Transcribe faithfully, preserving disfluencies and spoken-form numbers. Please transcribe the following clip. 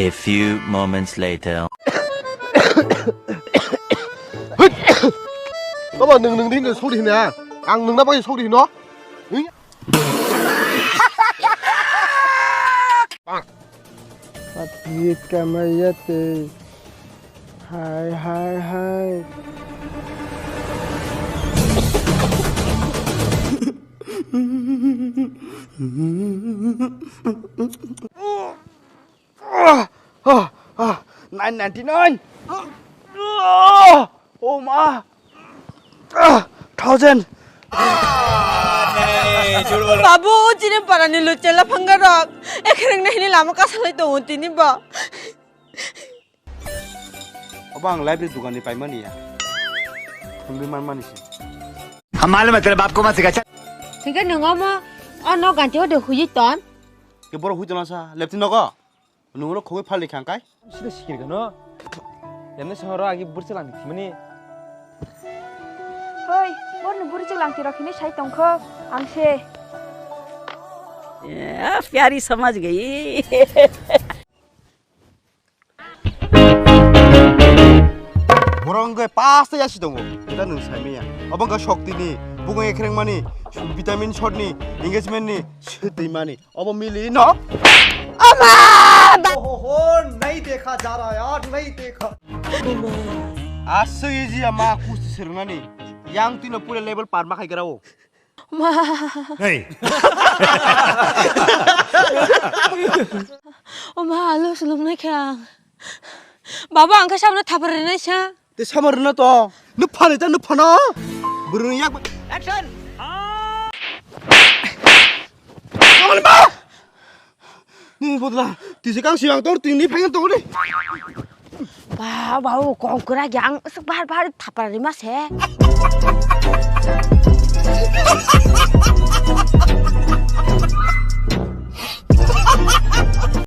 A few moments later. Baba, nwng, nwng di, nwng sori hino, ang nwng na bagwi sori hino. Patri kamaya te. Hai, hai, hai. Ah, ah, ah, nine ninety-nine. Ah, oh ma. Ah, thousand. Babu, chini parani luchela phangarok. Ekhreng nahini lama kasalai tongo tini bo. Obo ang library dukani paimani ya. Thumbi manmani se. हम मालूम है तेरे बाप को मत सिखा, चल। Hingke nwng omo, o nok ganti o de huiwi ton? Ke borok huiwi tona sa, lepti nogo? Nwng oro khogwi phalni khang kai? Sida sikir gano. Yamne songro agi bursa langti thimani. Hoi, borni bursa langti rok hini sai tongkho, ang se. ए, प्यारी समझ गई। Borok wngkhe paste ya si tongo. Ita nwng sai manya. Obo wngkha shokti ni, bukung ekreng mani, vitamin shot ni, engagement ni, swtwi mani. Obo mili no? Ama! Oho, nahi dekha ja raha yaar, nahi dekha. Aswk easy ama kusti swrwngnani. Yang twi no pura level par ma khai gra o. Ma. Hey. O ma, alo, sulung nai kha. Baba, ang khe sabno thapar rinai sa. Te samar rwna to. Nw phani ta nw phano. Bwrwni yak. Action. Nini bodla, tisi kang siwang tor tini phaina tongo de. Ba, ba, o kong kwra yang, aswk bahar bahar thapar rima se.